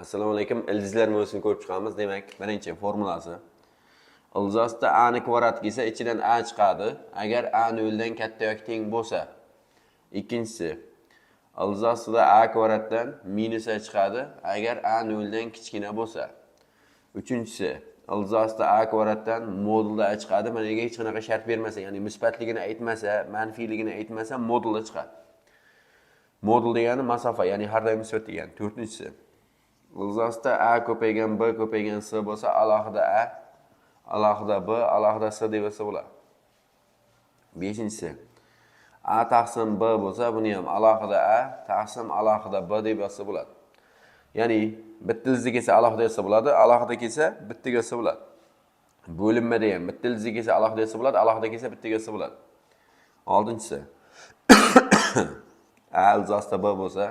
Assalomu alaykum. Ildizlar mavzusini ko'rib chiqamiz. Demak, birinchi formulasi. Ildiz ostida a ni kvadrat kelsa, ichidan a chiqadi. Agar a noldan katta yoki teng bo'lsa. Ikkinchisi, ildiz ostida a kvadratdan minus a chiqadi, agar a noldan kichkina bo'lsa. Uchinchisi, ildiz ostida a kvadratdan modulda a chiqadi. Mana yerga hech qanaqa shart bermasa, ya'ni musbatligini aytmasa, manfiyligini aytmasa, modulda chiqadi. Modul degani masofa, ya'ni har doim musbat degani. To'rtinchisi, ildiz ostida a ko'paygan b ko'paygan c bo'lsa, alohida a, alohida b, alohida c deb yozsa bo'ladi. Beshinchisi, a taqsim b bo'lsa, buni ham alohida a taqsim alohida b deb yozsa bo'ladi. Ya'ni bitta ildizda kelsa alohida yozsa bo'ladi, alohida kelsa bittaga yozsa bo'ladi. Bo'linmada ham bitta ildizda kelsa alohida yozsa bo'ladi, alohida kelsa bittaga yozsa bo'ladi. Oltinchisi, a ildiz ostida b bo'lsa,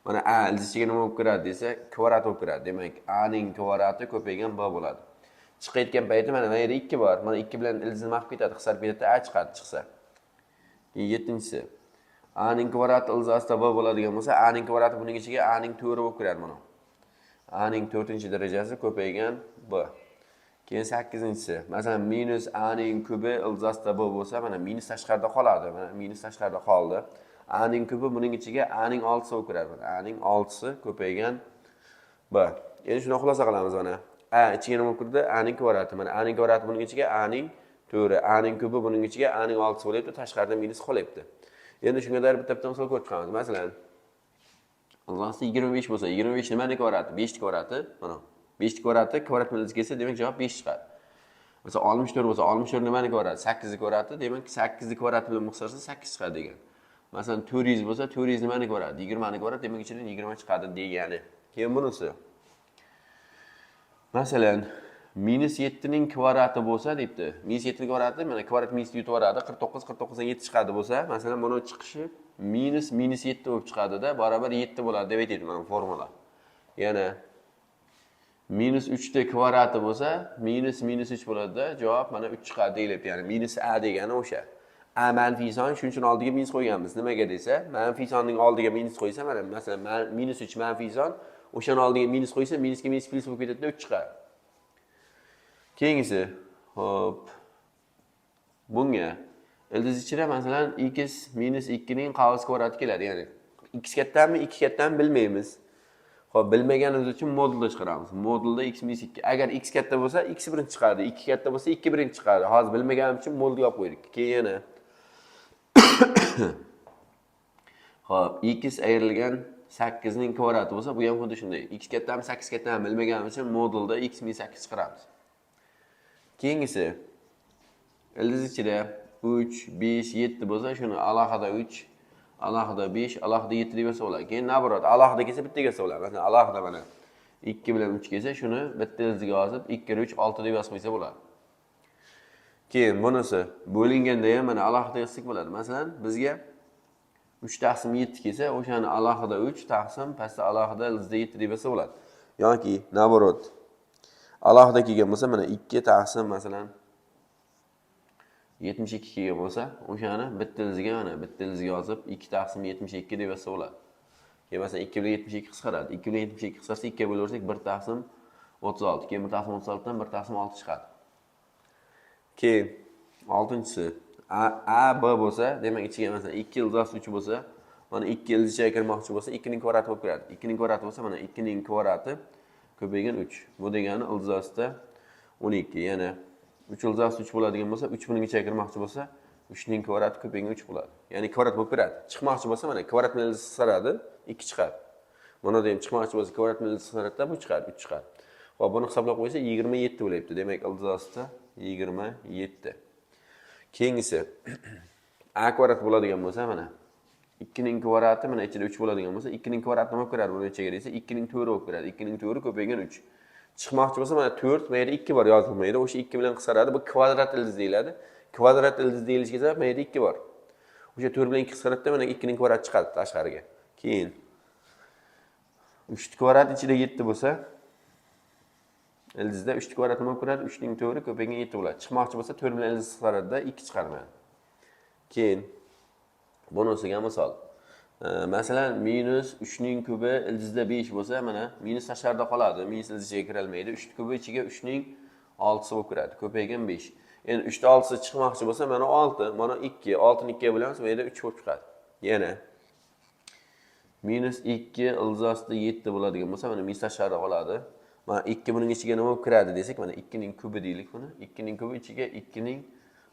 mana a ildiz ichiga nima bo'lib kiradi desa, kvadrat bo'lib kiradi. Demak, a ning kvadrati ko'paygan b bo'ladi. Chiqayotgan payti mana yerda 2 bor. Mana 2 bilan ildiz nima qilib ketadi? Qisqarib ketadi, a chiqadi chiqsa. Keyin yettinchisi, a ning kvadrati ildiz ostida b bo'ladigan bo'lsa, a ning kvadrati buning ichiga a ning to'ri bo'lib kiradi mana. A ning 4-darajasi ko'paygan b. Keyin sakkizinchisi, masalan, minus a ning kubi ildiz ostida b bo'lsa, mana minus tashqarida qoladi. Mana minus tashqarida qoldi. A ning kubi buning ichiga a ning oltisi bo'lib kiradi. Mana a ning oltisi ko'paygan b. Endi shuni xulosa qilamiz mana. A ichiga nima bo'lib kirdi? A ning kvadrati. Mana a ning kvadrati buning ichiga a ning to'ri, a ning kubi buning ichiga a ning oltisi bo'lyapti, tashqarida minus qolyapti. Endi shunga doir bitta bitta misol ko'rib chiqamiz. Masalan, ildiz ostida 25 bo'lsa, 25 nimani kvadrati? 5 kvadrati. Mana 5 kvadrati kvadrat bilan kelsa, demak, javob 5 chiqadi. Masalan, 64 bo'lsa, 64 nimani kvadrati? 8 kvadrati. Demak, 8 kvadrati bilan qisqarsa 8 chiqadi degan. Masalan, 400 bo'lsa, 400 nimani kvadrati? 20 ni kvadrati, demak, ichidan 20 chiqadi degani. Keyin bunisi. Masalan, minus 7 ning kvadrati bo'lsa debdi. Minus 7 ning kvadrati, mana kvadrat minus yutib yuboradi, 49, 49 dan 7 chiqadi bo'lsa, masalan, buni chiqishi minus minus 7 bo'lib chiqadida, barobar 7 bo'ladi deb aytadi mana formula. Yana minus 3 ta kvadrati bo'lsa, minus minus 3 bo'ladida, javob mana 3 chiqadi deyilyapti. Ya'ni minus a degani o'sha. A manfiy son, shuning uchun oldiga minus qo'yganmiz. Nimaga desa, manfiy sonning oldiga minus qo'ysa, mana masalan, minus 3 manfiy son, o'shani oldiga minus qo'ysa, minusga minus plyus bo'lib ketadida, 3 chiqadi. Keyingisi, hop. Bunga ildiz ichida masalan x minus 2 ning qavs kvadrati keladi. Ya'ni x kattami, 2 kattami bilmaymiz. Xo'p, bilmaganimiz uchun modulda chiqaramiz. Modulda x minus 2. Agar x katta bo'lsa, x birinchi chiqadi, 2 katta bo'lsa, 2 birinchi chiqadi. Hozir bilmaganimiz uchun modulga olib qo'ydik. Keyin yana xo'p, x ayrilgan 8 ning kvadrati bo'lsa, bu ham xuddi shunday. X kattami, 8 kattami bilmaganimiz uchun modulda x minus 8 chiqaramiz. Keyingisi, ildiz ichida 3, 5, 7 bo'lsa, shuni alohida 3, alohida 5, alohida 7 deb yozsa bo'ladi. Keyin наоборот, alohida kelsa bittaga yozsa bo'ladi. Masalan, alohida mana 2 bilan 3 kelsa, shuni bitta ildiziga yozib 2 3 6 deb yozib qo'ysa bo'ladi. Keyin bunisi bo'linganda ham mana alohida yozsak bo'ladi. Masalan, bizga 3 taqsim 7 kelsa, o'shani alohida 3 taqsim pastda alohida ildizda 7 deb yozsa bo'ladi. Yoki наоборот, alohida kelgan bo'lsa, mana 2 taqsim masalan 72 kelgan bo'lsa, o'shani bitta ildiziga, mana bitta ildiziga yozib 2 taqsim 72 deb yozsa bo'ladi. Keyin masalan 2 bilan 72 qisqaradi. 2 bilan 72 qisqarsa 2 ga bo'laversak 1 taqsim 36. Keyin 1 taqsim 36 dan 1 taqsim 6 chiqadi. Keyin oltinchisi, a b bo'lsa, demak, ichiga masalan 2 ildiz osti 3 bo'lsa, mana 2 ildiz ichiga kirmoqchi bo'lsa, 2 ning kvadrati bo'lib kiradi. 2 ning kvadrati bo'lsa, mana 2 ning kvadrati ko'paygan 3. Bu degani ildiz ostida 12. Yana 3 ildiz osti 3 bo'ladigan bo'lsa, 3 buning ichiga kirmoqchi bo'lsa, 3 ning kvadrati ko'paygan 3 bo'ladi. Ya'ni kvadrat bo'lib kiradi. Chiqmoqchi bo'lsa, mana kvadrat bilan ildiz qisqaradi, 2 chiqadi. Buni ham chiqmoqchi bo'lsa, kvadrat bilan ildiz qisqaradida, bu chiqadi, 3 chiqadi. Xo'p, buni hisoblab qo'ysa 27 bo'lyapti. Demak, ildiz ostida 27. Keyingisi, a kvadrat bo'ladigan bo'lsa, mana 2 ning kvadrati mana ichida 3 bo'ladigan bo'lsa, 2 ning kvadrati nima bo'lib kiradi buni ichiga desa, 2 ning 4 bo'lib kiradi. 2 ning 4 ko'paygan 3. Chiqmoqchi bo'lsa, mana 4, bu yerda 2 bor yozilmaydi. O'sha 2 bilan qisqaradi. Bu kvadrat ildiz deyiladi. Kvadrat ildiz deyilishiga sabab bu yerda 2 bor. O'sha 4 bilan 2 qisqaradida, mana 2 ning kvadrati chiqadi tashqariga. Keyin 3 kvadrat ichida 7 bo'lsa, ildizda 3 kvadrat nima bo'lib kiradi? 3 ning 4 ko'paygan 7 bo'ladi. Chiqmoqchi bo'lsa 4 bilan ildiz qisqaradida 2 chiqarmaydi. Keyin bunisiga misol. Masalan, minus 3 ning kubi ildizda 5 bo'lsa, mana minus tashqarida qoladi, minus ildizga kirolmaydi. 3 kubi ichiga 3 ning 6si bo'lib kiradi. Ko'paygan 5. Endi 3 ta 6si chiqmoqchi bo'lsa, mana 6, mana 2, 6 ni 2 ga bo'lamiz, bu yerda 3 bo'lib chiqadi. Yana minus 2 ildiz ostida 7 bo'ladigan bo'lsa, mana minus tashqarida qoladi. Mana 2 buning ichiga nima bo'lib kiradi desak, mana 2 ning kubi deylik buni. 2 ning kubi ichiga 2 ning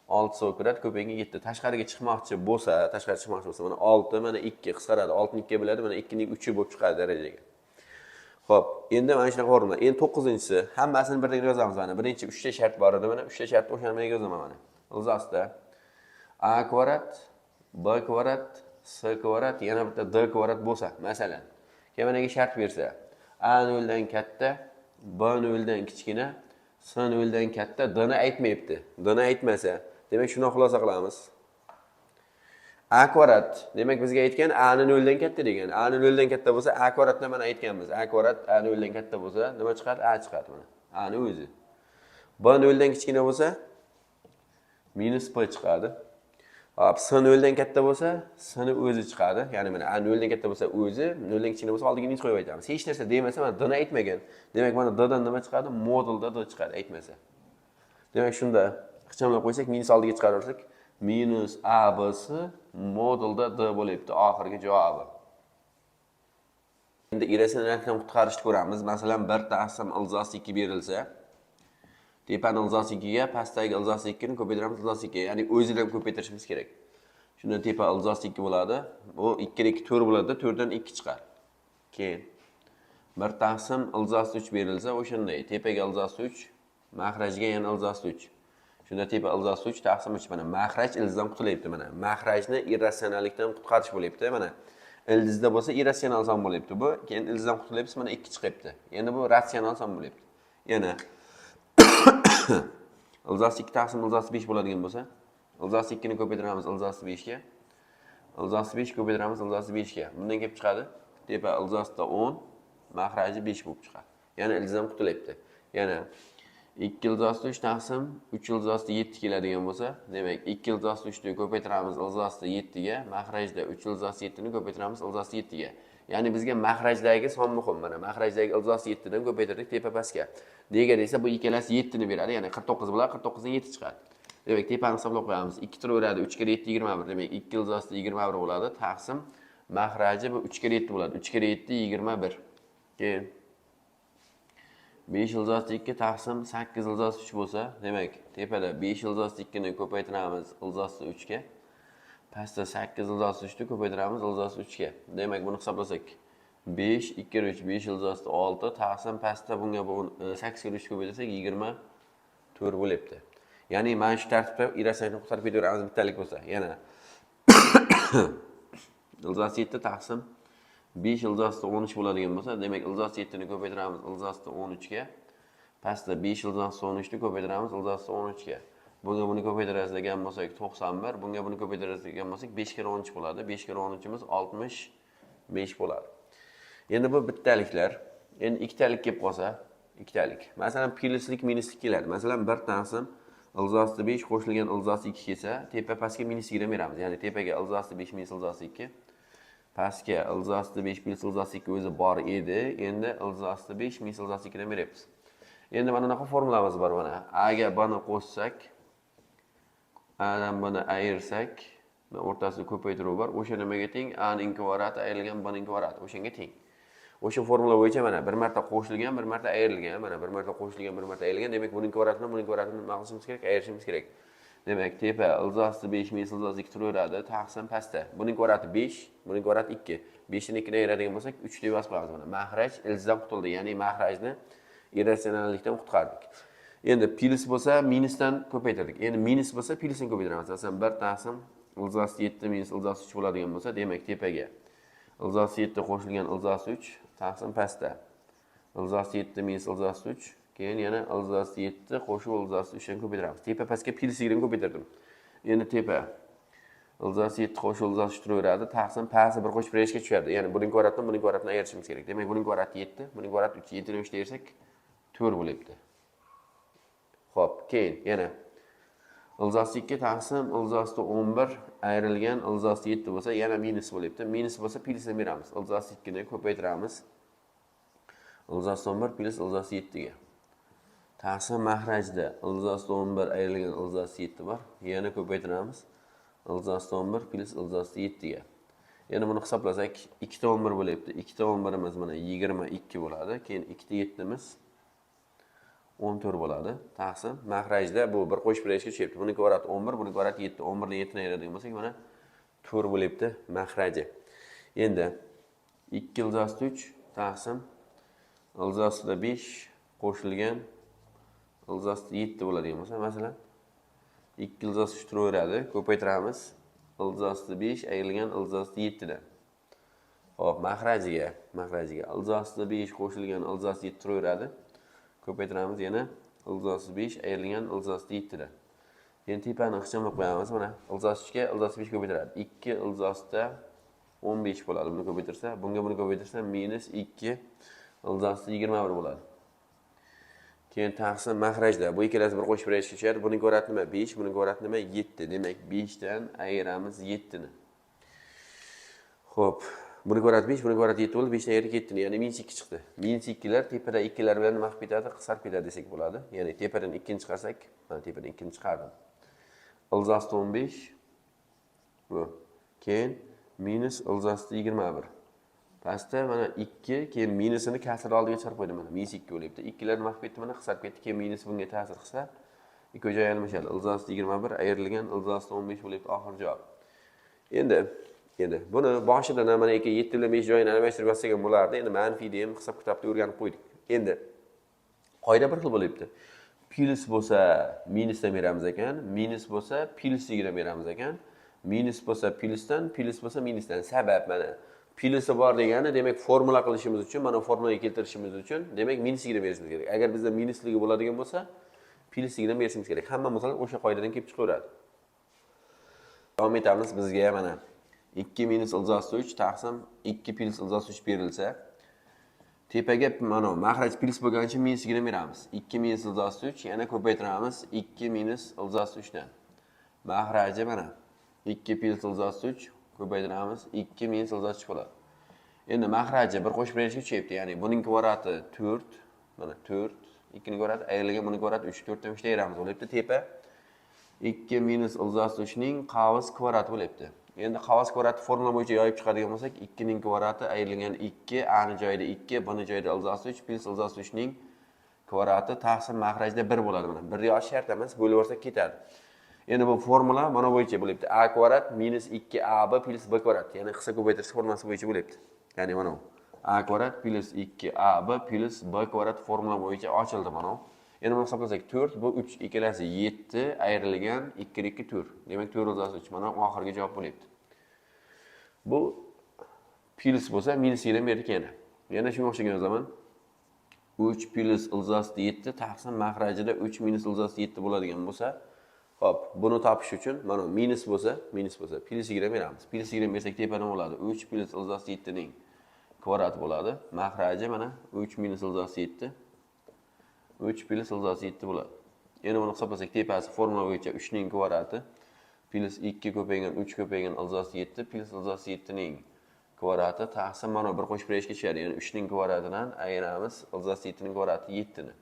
6 bo'lib kiradi, ko'paygan 7. Tashqariga chiqmoqchi bo'lsa, mana 6, mana 2 qisqaradi. 6 ni 2 ga bo'ladi, mana 2 ning 3 bo'lib chiqadi darajaga. Xo'p, endi mana shunaqa formula. Endi 9-inchisi, hammasini birga yozamiz mana. Birinchi 3 ta shart bor edi, mana 3 ta shartni o'shani men yozaman mana. Ildiz ostida a kvadrat, b kvadrat, c kvadrat, yana bitta d kvadrat bo'lsa, masalan. Keyin managa shart bersa, a 0 dan katta, b 0 dan kichkina, c 0 dan katta, d ni aytmayapti. D ni aytmasa, demak shundan xulosa qilamiz. A kvadrat, demak bizga aytgan a ni 0 dan katta degan. A ni 0 dan katta bo'lsa, a kvadratni mana aytganmiz. A kvadrat a 0 dan katta bo'lsa, nima chiqadi? A chiqadi mana. A ni o'zi. B 0 dan kichkina bo'lsa, minus p chiqadi. Hop, c 0 dan katta bo'lsa, c ni o'zi chiqadi. Ya'ni mana a 0 dan katta bo'lsa o'zi, 0 dan kichkina bo'lsa oldiga minus qo'yib aytamiz. Hech narsa demasa, mana d ni aytmagan. Demak, mana d dan nima chiqadi? Modulda d chiqadi, aytmasa. Demak, shunda ixchamlab qo'ysak, minus oldiga chiqarsak, minus a b c modulda d bo'lyapti oxirgi javobi. Endi irratsionallikdan qutqarishni ko'ramiz. Masalan, 1 taqsim ildiz osti 2 berilsa, tepani ildiz osti 2 ga, pastdagi ildiz osti 2 ni ko'paytiramiz ildiz osti 2 ga, ya'ni o'zini ham ko'paytirishimiz kerak. Shunda tepa ildiz osti 2 bo'ladi. Bu 2 ga 2 4 bo'ladi, 4 dan 2 chiqar. Keyin 1 taqsim ildiz osti 3 berilsa, o'shanday tepaga ildiz osti 3, maxrajga yana ildiz osti 3. Shunda tepa ildiz osti 3 taqsim 3, mana maxraj ildizdan qutulyapti mana. Maxrajni irratsionallikdan qutqarish bo'lyapti mana. Ildizda bo'lsa irratsional son bo'lyapti bu. Keyin ildizdan qutulyapmiz, mana 2 chiqyapti. Endi bu ratsional son bo'lyapti. Yana ildiz osti 2 taqsim ildiz osti 5 bo'ladigan bo'lsa, ildiz osti 2 ni ko'paytiramiz ildiz osti 5 ga. Ildiz osti 5 ko'paytiramiz ildiz osti 5 ga. Bundan kelib chiqadi. Tepa ildiz ostida 10, maxraji 5 bo'lib chiqadi. Yana ildizdan qutulyapti. Yana 2 ildiz osti 3 taqsim 3 ildiz osti 7 keladigan bo'lsa, demak 2 ildiz osti 3 ni ko'paytiramiz ildiz osti 7 ga, maxrajda 3 ildiz osti 7 ni ko'paytiramiz ildiz osti 7 ga. Ya'ni bizga maxrajdagi son muhim. Mana maxrajdagi ildiz osti 7 dan ko'paytirdik tepa pastga. Nega desa, bu ikkalasi 7 ni beradi, ya'ni 49 bo'ladi, 49 dan 7 chiqadi. Demak, tepani hisoblab qo'yamiz. 2 turaveradi, 3 kere 7 21. Demak, 2 ildiz osti 21 bo'ladi. Taqsim maxraji bu 3 kere 7 bo'ladi. 3 kere 7 21. Keyin 5 ildiz osti 2 taqsim 8 ildiz osti 3 bo'lsa, demak, tepada 5 ildiz osti 2 ni ko'paytiramiz ildiz osti 3 ga. Pastda 8 ildiz osti 3 ni ko'paytiramiz ildiz osti 3 ga. Demak, buni hisoblasak 5 2 kere 3 5 ildiz osti 6 taqsim pastda bunga bu 8 kere 3 ko'paytirsak 24 bo'lyapti. Ya'ni mana shu tartibda irratsionalni qutqarib ketaveramiz bittalik bo'lsa. Yana ildiz osti 7 taqsim 5 ildiz osti 13 bo'ladigan bo'lsa, demak ildiz osti 7 ni ko'paytiramiz ildiz osti 13 ga. Pastda 5 ildiz osti 13 ni ko'paytiramiz ildiz osti 13 ga. Bunga buni ko'paytiradigan bo'lsak 91, bunga buni ko'paytiradigan bo'lsak 5 kere 13 bo'ladi. 5 kere 13imiz 65 bo'ladi. Endi bu bittaliklar. Endi ikkitalik kelib qolsa, ikkitalik. Masalan, plyuslik, minuslik keladi. Masalan, 1 taqsim ildiz osti 5 qo'shilgan ildiz osti 2 kelsa, tepa pastga minus 2 beramiz. Ya'ni tepaga ildiz osti 5 minus ildiz osti 2, pastga ildiz osti 5 plyus ildiz osti 2 o'zi bor edi. Endi ildiz osti 5 minus ildiz osti 2 dan beryapmiz. Endi mana bunaqa formulamiz bor mana. A ga b ni qo'shsak, A dan b ni ayirsak, o'rtasida ko'paytiruv bor. O'sha nimaga teng? A ning kvadrati ayrilgan b ning kvadrati. O'shanga teng. O'sha formula bo'yicha mana bir marta qo'shilgan, bir marta ayrilgan, mana bir marta qo'shilgan, bir marta ayrilgan. Demak, buning kvadratini, buning kvadratini nima qilishimiz kerak? Ayirishimiz kerak. Demak, tepa ildiz osti 5 minus ildiz osti 2 turaveradi, taqsim pastda. Buning kvadrati 5, buning kvadrati 2. 5 ni 2 dan ayiradigan bo'lsak, 3 deb yozib qo'yamiz mana. Maxraj ildizdan qutuldi, ya'ni maxrajni irratsionallikdan qutqardik. Endi plyus bo'lsa minusdan ko'paytirdik. Endi minus bo'lsa plyusni ko'paytiramiz. Masalan, 1 taqsim ildiz osti 7 minus ildiz osti 3 bo'ladigan bo'lsa, demak tepaga ildiz osti 7 qo'shilgan ildiz osti 3 taqsim pastda ildiz osti 7 minus ildiz osti 3, keyin yana ildiz osti 7 qo'shib ildiz osti 3 dan ko'paytiramiz. Tepa pastga plyusligidan ko'paytirdim. Endi tepa ildiz osti 7 qo'shib ildiz osti 3 turaveradi, taqsim pasti bir qo'shib birga tushadi. Ya'ni buning kvadratini, buning kvadratini ayirishimiz kerak. Demak, buning kvadrati 7, buning kvadrati 3, 7 ni 3 ayirsak 4 bo'lyapti. Xo'p, keyin yana Ildiz osti 2 taqsim ildiz osti 11 ayrilgan ildiz osti 7 bo'lsa, yana minus bo'lyapti. Minus bo'lsa plyusni beramiz. Ildiz osti 2 ni ko'paytiramiz. Ildiz osti 11 plyus ildiz osti 7 ga. Taqsim mahrajda ildiz osti 11 ayrilgan ildiz osti 7 bor. Yana ko'paytiramiz. Ildiz osti 11 plyus ildiz osti 7 ga. Yana buni hisoblasak 2 ta 11 bo'lyapti. 2 ta 11imiz mana 22 bo'ladi. Keyin 2 ta 7imiz 14 bo'ladi. Taqsim mahrajda bu bir qo'shib berishga tushyapti. Buni kvadrati 11, buni kvadrati 7. 11 dan 7 ni ayiradigan bo'lsak, mana 4 bo'lyapti mahraji. Endi 2 ildiz osti 3 taqsim ildiz ostida 5 qo'shilgan ildiz osti 7 bo'ladigan bo'lsa, masalan 2 ildiz osti 3 turaveradi, ko'paytiramiz. Ildiz osti 5 ayrilgan ildiz osti 7 dan. Xo'p, mahrajiga ildiz ostida 5 qo'shilgan ildiz osti 7 turaveradi. Ko'paytiramiz yana ildiz osti 5 ayrilgan ildiz osti 7 dan. Endi tepani ixchamlab qo'yamiz. Mana ildiz osti 3 ga ildiz osti 5 ko'paytiradi. 2 ildiz ostida 15 bo'ladi. Buni ko'paytirsa, bunga buni ko'paytirsa minus 2 ildiz osti 21 bo'ladi. Keyin taqsim mahrajda bu ikkalasi bir qo'shib berishga tushadi. Buning kvadrati nima? 5, buning kvadrati nima? 7. Demak, 5 dan ayiramiz 7 ni. Xo'p, buni kvadrati 5, buni kvadrati 7 bo'ldi. 5 dan ayirdik 7 ni, ya'ni minus 2 chiqdi. Minus 2lar tepada 2lar bilan nima qilib ketadi? Qisqarib ketadi desak bo'ladi. Ya'ni tepadan 2 ni chiqarsak, mana tepadan 2 ni chiqardim. Ildiz osti 15 bu. Keyin minus ildiz osti 21. Pastda mana 2, keyin minusini kasr oldiga chiqarib qo'ydim mana. Minus 2 bo'lyapti. 2lar nima qilib ketdi mana? Qisqarib ketdi. Keyin minus bunga ta'sir qilsa, ikki joy almashadi. Ildiz osti 21 ayrilgan ildiz osti 15 bo'lyapti oxir javob. Endi buni boshidan mana 2 7 bilan 5 joyini almashtirib yozsak ham bo'lardi. Endi manfiyni ham hisob kitobda o'rganib qo'ydik. Endi qoida bir xil bo'lyapti. Plyus bo'lsa minusdan beramiz ekan, minus bo'lsa plyusligidan beramiz ekan. Minus bo'lsa plyusdan, plyus bo'lsa minusdan. Sabab mana plyusi bor degani, demak formula qilishimiz uchun, mana formulaga keltirishimiz uchun, demak minusligidan berishimiz kerak. Agar bizda minusligi bo'ladigan bo'lsa, plyusligidan berishimiz kerak. Hamma misol o'sha qoidadan kelib chiqaveradi. Davom etamiz. Bizga mana 2 minus ildiz osti 3 taqsim 2 plyus ildiz osti 3 berilsa, tepaga mana mahraj plyus bo'lgani uchun minusligidan beramiz. 2 minus ildiz osti 3 yana ko'paytiramiz 2 minus ildiz osti 3 dan. Mahraji mana 2 plyus ildiz osti 3 ko'paytiramiz 2 minus ildiz osti 3 bo'ladi. Endi mahraji bir qo'shib berishga tushyapti. Ya'ni buning kvadrati 4, mana 4, 2 ning kvadrati ayrilgan buning kvadrati 3, 4 dan 3 ta ayiramiz bo'lyapti. Tepa 2 minus ildiz osti 3 ning qavs kvadrati bo'lyapti. Endi qavs kvadrati formula bo'yicha yoyib chiqadigan bo'lsak, 2 ning kvadrati ayrilgan 2, a ni joyida 2, b ni joyida ildiz osti 3 plyus ildiz osti 3 ning kvadrati taqsim mahrajda 1 bo'ladi mana. 1 yozish shart emas, bo'lib yuborsak ketadi. Endi bu formula mana bo'yicha bo'lyapti. A kvadrat minus 2ab plyus b kvadrat. Ya'ni qisqa ko'paytirish formulasi bo'yicha bo'lyapti. Ya'ni mana bu a kvadrat plyus 2ab plyus b kvadrat formula bo'yicha ochildi mana bu. Endi buni hisoblasak 4, bu 3, ikkalasi 7 ayrilgan 2 2 4. Demak 4 ildiz osti 3 mana oxirgi javob bo'lyapti. Bu plyus bo'lsa minusligidan berdik yana. Yana shunga o'xshagan yozaman. 3 plyus ildiz osti 7 taqsim mahrajida 3 minus ildiz osti 7 bo'ladigan bo'lsa, xo'p, buni topish uchun mana minus bo'lsa, plyusligidan beramiz. Plyusligidan bersak tepa nima bo'ladi? 3 plyus ildiz osti 7 ning kvadrati bo'ladi. Mahraji mana 3 minus ildiz osti 7. 3 plyus ildiz osti 7 bo'ladi. Endi buni hisoblasak tepasi formula bo'yicha 3 ning kvadrati plyus 2 ko'paygan 3 ko'paygan ildiz osti 7 plyus ildiz osti 7 ning kvadrati taqsim mana bir qo'shib berishga tushadi. Ya'ni 3 ning kvadratidan ayiramiz ildiz osti 7 ning kvadrati 7 ni.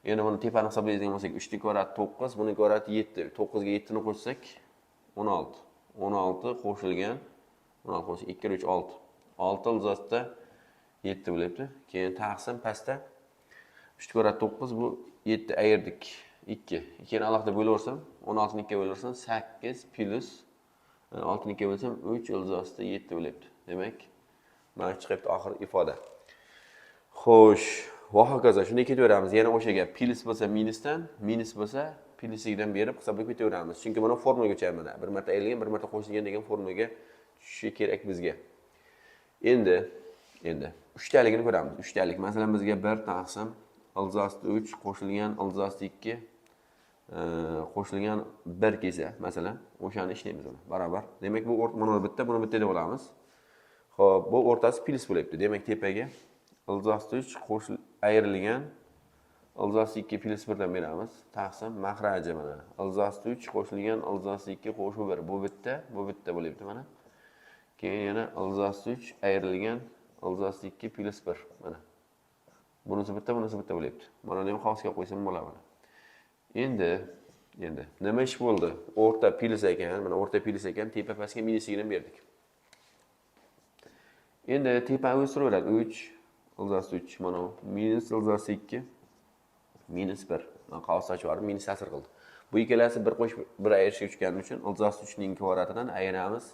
Endi buni tepani hisoblaydigan bo'lsak 3 ning kvadrati 9, buning kvadrati 7. 9 ga 7 ni qo'shsak 16. 16 qo'shilgan 16 qo'shsak 2 3 6. 6 ildiz ostida 7 bo'lyapti. Keyin taqsim pastda 3 kvadrati 9, bu 7 ayirdik 2. Keyin alohida bo'laversam 16 ni 2 ga bo'laversam 8 plyus 6 ni 2 ga bo'lsam 3 ildiz ostida 7 bo'lyapti. Demak, mana chiqyapti oxir ifoda. Xo'sh, va hokazo shunday ketaveramiz. Yana o'sha gap, plyus bo'lsa minusdan, minus bo'lsa plyusligidan berib hisoblab ketaveramiz. Chunki buni formulaga o'chadi mana. Bir marta ayrilgan, bir marta qo'shilgan degan formulaga tushishi kerak bizga. Endi uchtaligini ko'ramiz. Uchtalik. Masalan, bizga 1 taqsim ildiz osti 3 qo'shilgan ildiz osti 2 qo'shilgan 1 kelsa, masalan, o'shani ishlaymiz uni. Barobar. Demak, bu mana bitta, buni bitta deb olamiz. Xo'p, bu o'rtasi plyus bo'lyapti. Demak, tepaga ildiz osti 3 qo'shil ayrilgan Ildiz osti 2 plyus 1 dan beramiz. Taqsim mahraji mana ildiz osti 3 qo'shilgan ildiz osti 2 qo'shib 1. Bu bitta, bu bitta bo'lyapti mana. Keyin yana ildiz osti 3 ayrilgan ildiz osti 2 plyus 1 mana. Bunisi bitta, bunisi bitta bo'lyapti. Mana buni ham qavsga qo'ysam bo'ladi mana. Endi nima ish bo'ldi? O'rta plyus ekan, mana o'rta plyus ekan, tepa pastga minusligini berdik. Endi tepani o'stiraveradi. 3 ildiz osti 3 mana minus ildiz osti 2 minus 1. Mana qavs ochib yuborib minus ta'sir qildi. Bu ikkalasi bir qo'shib bir ayirishga tushgani uchun ildiz osti 3 ning kvadratidan ayiramiz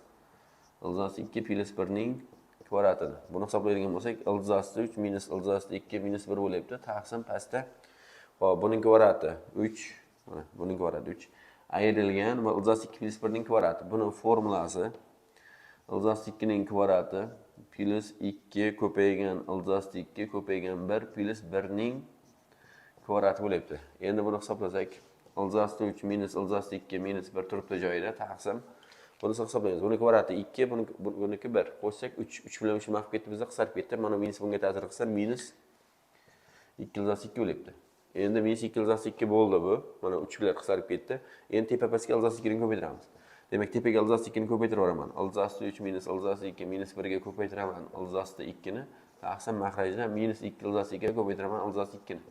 ildiz osti 2 plyus 1 ning kvadratini. Buni hisoblaydigan bo'lsak, ildiz osti 3 minus ildiz osti 2 minus 1 bo'lyapti. Taqsim pastda. Xo'p, buning kvadrati 3, mana buning kvadrati 3 ayrilgan va ildiz osti 2 plyus 1 ning kvadrati. Buni formulasi ildiz osti 2 ning kvadrati plyus 2 ko'paygan ildiz osti 2 ko'paygan 1 plyus 1 ning kvadrati bo'lyapti. Endi buni hisoblasak, ildiz osti 3 minus ildiz osti 2 minus 1 turibdi joyida, taqsim. Buni hisoblaymiz. Buni kvadrati 2, buniki 1. Qo'shsak 3, 3 bilan 3 mahv ketdi, bizda qisqarib ketdi. Mana minus bunga ta'sir qilsa minus 2 ildiz osti 2 bo'lyapti. Endi minus 2 ildiz osti 2 bo'ldi bu. Mana 3 bilan qisqarib ketdi. Endi tepa pastga ildiz osti 2 ni ko'paytiramiz. Demak, tepaga ildiz osti 2 ni ko'paytirib yuboraman. Ildiz osti 3 minus ildiz osti 2 minus 1 ga ko'paytiraman ildiz osti 2 ni. Taqsim mahrajdan minus 2 ildiz osti 2 ga ko'paytiraman ildiz osti 2 ni.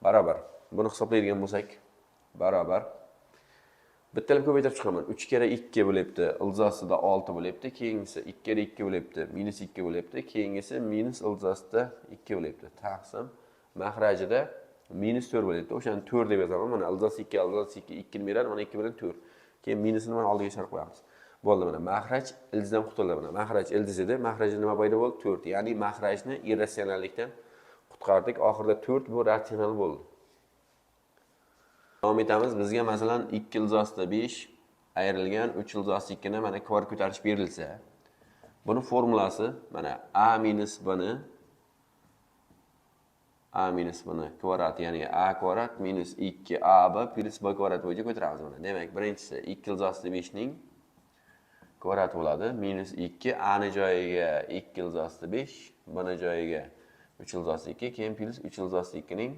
Barobar. Buni hisoblaydigan bo'lsak, barobar. Bittalab ko'paytirib chiqaman. 3 kere 2 bo'lyapti. Ildiz ostida 6 bo'lyapti. Keyingisi 2 kere 2 bo'lyapti. Minus 2 bo'lyapti. Keyingisi minus ildiz ostida 2 bo'lyapti. Taqsim mahrajida minus 4 bo'lyapti. O'shani 4 deb yozaman. Mana ildiz osti 2, ildiz osti 2, 2 ni beradi. Mana 2 bilan 4. Keyin minusini mana oldiga chiqarib qo'yamiz. Bo'ldi mana mahraj ildizdan qutuldi mana. Mahraj ildiz edi. Mahrajda nima paydo bo'ldi? 4. Ya'ni mahrajni irratsionallikdan qutqardik. Oxirida 4 bu ratsional bo'ldi. Davom etamiz. Bizga masalan 2 ildiz ostida 5 ayrilgan 3 ildiz osti 2 ni mana kvadrat ko'tarish berilsa, buni formulasi mana a minus b ni a minus b ni kvadrat, ya'ni a kvadrat minus 2ab plyus b kvadrat bo'yicha ko'taramiz mana. Demak, birinchisi 2 ildiz ostida 5 ning kvadrati bo'ladi. Minus 2 a ni joyiga 2 ildiz ostida 5, b ni joyiga 3 ildiz osti 2, keyin plyus 3 ildiz osti 2 ning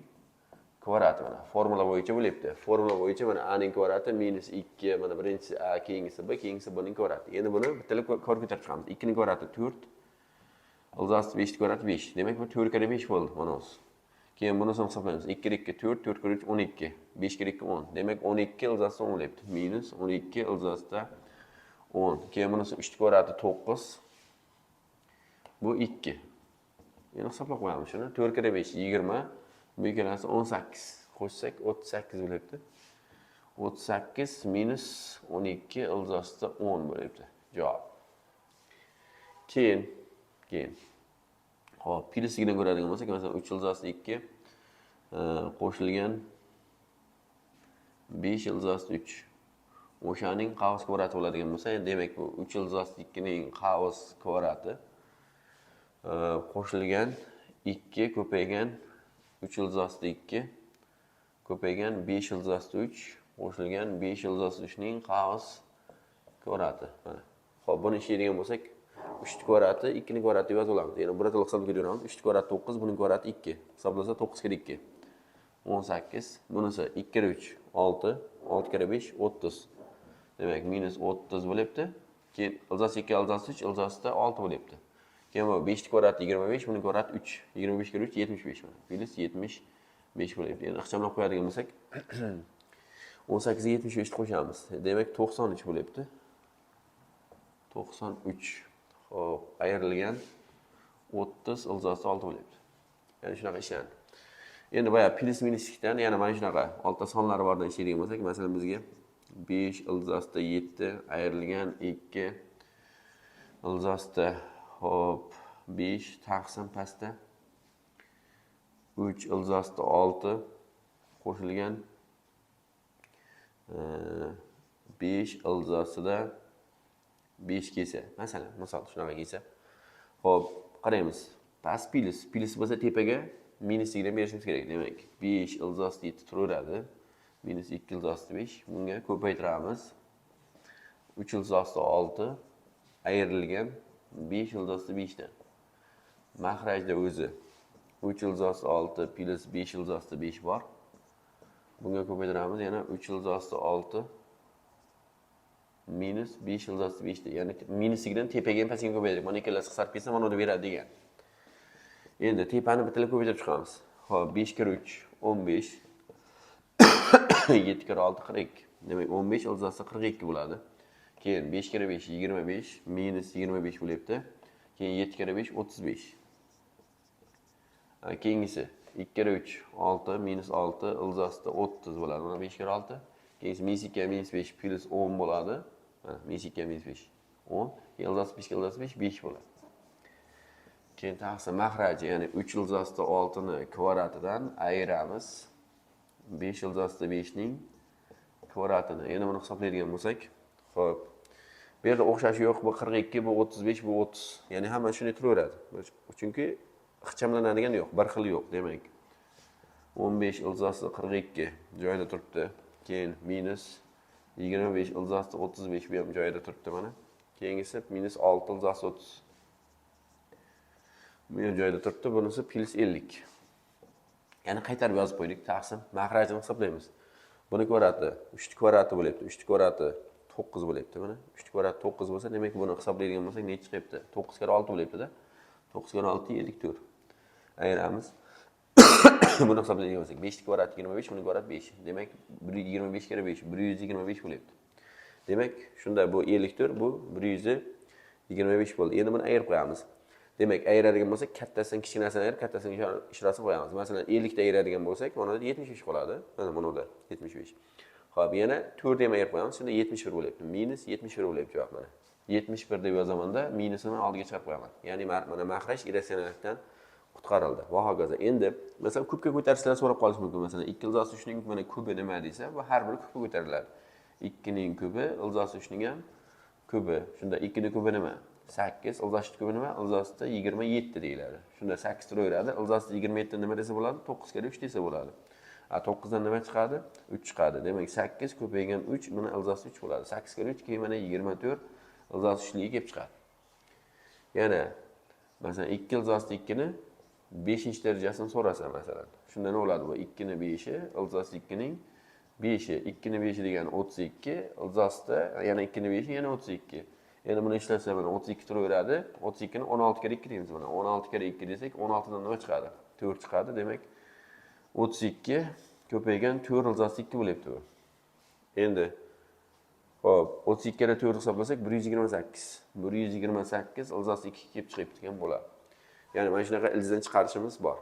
kvadrati mana. Formula bo'yicha bo'lyapti. Formula bo'yicha mana a ning kvadrati minus 2, mana birinchisi a, keyingisi b, keyingisi b ning kvadrati. Endi buni bittalab kvadrat ko'tarib chiqamiz. 2 ning kvadrati 4, ildiz osti 5 ning kvadrati 5. Demak, bu 4 kere 5 bo'ldi mana o'zi. Keyin bunisini hisoblaymiz. 2 kere 2 4, 4 kere 3 12, 5 kere 2 10. Demak, 12 ildiz osti 10 bo'lyapti. Minus 12 ildiz ostida 10. Keyin bunisi 3 ning kvadrati 9. Bu 2. Endi hisoblab qo'yamiz shuni. 4 kere 5 20. Bu ikkalasi 18. Qo'shsak 38 bo'lyapti. 38 minus 12 ildiz ostida 10 bo'lyapti. Javob. Keyin. Xo'p, plyusligidan ko'radigan bo'lsak, masalan 3 ildiz osti 2 qo'shilgan 5 ildiz osti 3. O'shaning qavs kvadrati bo'ladigan bo'lsa, demak bu 3 ildiz osti 2 ning qavs kvadrati qo'shilgan 2 ko'paygan 3 ildiz osti 2 ko'paygan 5 ildiz osti 3 qo'shilgan 5 ildiz osti 3 ning qavs kvadrati. Mana. Xo'p, buni ishlaydigan bo'lsak, 3 kvadrati 2 ning kvadrati deb yozib olamiz. Ya'ni birato'la hisoblab ketaveramiz. 3 kvadrati 9, buning kvadrati 2. Hisoblasa 9 kere 2 18. Bunisi 2 kere 3 6, 6 kere 5 30. Demak, minus 30 bo'lyapti. Keyin ildiz osti 2 ildiz osti 3 ildiz ostida 6 bo'lyapti. Keyin bu 5 kvadrati 25, buning kvadrati 3. 25 kere 3 75 mana. Plyus 75 bo'lyapti. Endi ixchamlab qo'yadigan bo'lsak, 18 ga 75 ni qo'shamiz. Demak, 93 bo'lyapti. 93. Xo'p, ayrilgan 30 ildiz osti 6 bo'lyapti. Ya'ni shunaqa ishlanadi. Endi boya plyus minuslikdan yana mana shunaqa oltita sonlari bordan ishlaydigan bo'lsak, masalan bizga 5 ildiz ostida 7 ayrilgan 2 ildiz ostida xo'p 5 taqsim pastda 3 ildiz ostida 6 qo'shilgan 5 ildiz ostida 5 kelsa, masalan, misol shunaqa kelsa. Xo'p, qaraymiz. Past plyus, plyus bo'lsa tepaga minusligidan berishimiz kerak. Demak, 5 ildiz osti 7 turaveradi. Minus 2 ildiz osti 5. Bunga ko'paytiramiz. 3 ildiz osti 6 ayrilgan 5 ildiz osti 5 dan. Mahrajda o'zi 3 ildiz osti 6 plyus 5 ildiz osti 5 bor. Bunga ko'paytiramiz, yana 3 ildiz osti 6 minus 5 ildiz osti 5, ya'ni minusligidan tepaga ham pastga ko'paytirdik. Mana ikkalasi qisqarib ketsa, mana uni beradi degan. Endi tepani bittalab ko'paytirib chiqamiz. Xo'p, 5 kira 3 15, 7 kira 6 42. Demak, 15 ildiz osti 42 bo'ladi. Keyin 5 kira 5 25 minus 25 bo'lyapti. Keyin 7 kira 5 35. Keyingisi 2 kira 3 6 minus 6 ildiz osti 30 bo'ladi. Mana 5 kira 6. Keyingisi minus 2 minus 5 plyus 10 bo'ladi. Mana minus 2 minus 5 10. Keyin ildiz osti 5 ildiz osti 5 5 bo'ladi. Keyin taqsim mahraji, ya'ni 3 ildiz osti 6 ni kvadratidan ayiramiz 5 ildiz osti 5 ning kvadratini. Endi buni hisoblaydigan bo'lsak, xo'p, bu yerda o'xshashi yo'q, bu 42, bu 35, bu 30. Ya'ni hamma shunday turaveradi. Chunki ixchamlanadigan yo'q, bir xil yo'q. Demak, 15 ildiz osti 42 joyida turibdi. Keyin minus 25 ildiz osti 35 bu ham joyida turibdi mana. Keyingisi minus 6 ildiz osti 30. Bu ham joyida turibdi. Bunisi plyus 50. Ya'ni qaytarib yozib qo'ydik. Taqsim mahrajini hisoblaymiz. Buni kvadrati 3 kvadrati bo'lyapti. 3 kvadrati 9 bo'lyapti mana. 3 kvadrati 9 bo'lsa, demak buni hisoblaydigan bo'lsak necha chiqyapti? 9 kira 6 bo'lyapti-da. 9 kira 6 54. Ayiramiz. Buni hisoblaydigan bo'lsak 5 kvadrati 25, buni kvadrati 5. Demak 125 kira 5 125 bo'lyapti. Demak, shunda bu 54, bu 125 bo'ldi. Endi buni ayirib qo'yamiz. Demak, ayiradigan bo'lsak, kattasidan kichkinasini ayirib, kattasidan kichkinasini qo'yamiz. Masalan, 50 ta ayiradigan bo'lsak, mana bu 75 qoladi. Mana buni 75. Xo'p, yana 4 ham ayirib qo'yamiz. Shunda 71 bo'lyapti. Minus 71 bo'lyapti javob mana. 71 deb yozamanda, minusini oldiga chiqarib qo'yaman. Ya'ni mana mahraj irratsionallikdan qutqarildi. Va hokazo. Endi masalan kubga ko'tarishlarni so'rab qolish mumkin. Masalan, 2 ildiz osti 3 ning mana kubi nima desa, bu har biri kubga ko'tariladi. 2 ning kubi ildiz osti 3 ning ham kubi. Shunda 2 ning kubi nima? 8, ildiz osti kubi nima? Ildiz osti 27 deyiladi. Shunda 8 turaveradi. Ildiz osti 27 nima desa bo'ladi? 9 kira 3 desa bo'ladi. 9 dan nima chiqadi? 3 chiqadi. Demak, 8 ko'paygan 3 mana ildiz osti 3 bo'ladi. 8 kira 3 keyin mana 24 ildiz osti 3 ligi kelib chiqadi. Yana masalan 2 ildiz osti 2 ni 5 darajasini so'rasa masalan. Shunda nima bo'ladi bu? 2 ni 5 ildiz osti 2 ning 5 2 ni 5 degani 32 ildiz osti yana 2 ni 5 yana 32. Endi buni ishlasa mana 32 turaveradi. 32 ni 16 kira 2 deymiz mana. 16 kira 2 desak 16 dan nima chiqadi? 4 chiqadi. Demak 32 ko'paygan 4 ildiz osti 2 bo'lyapti bu. Endi xo'p, 32 kira 4 hisoblasak 128. 128 ildiz osti 2 kelib chiqyapti degan bo'ladi. Ya'ni mana shunaqa ildizdan chiqarishimiz bor.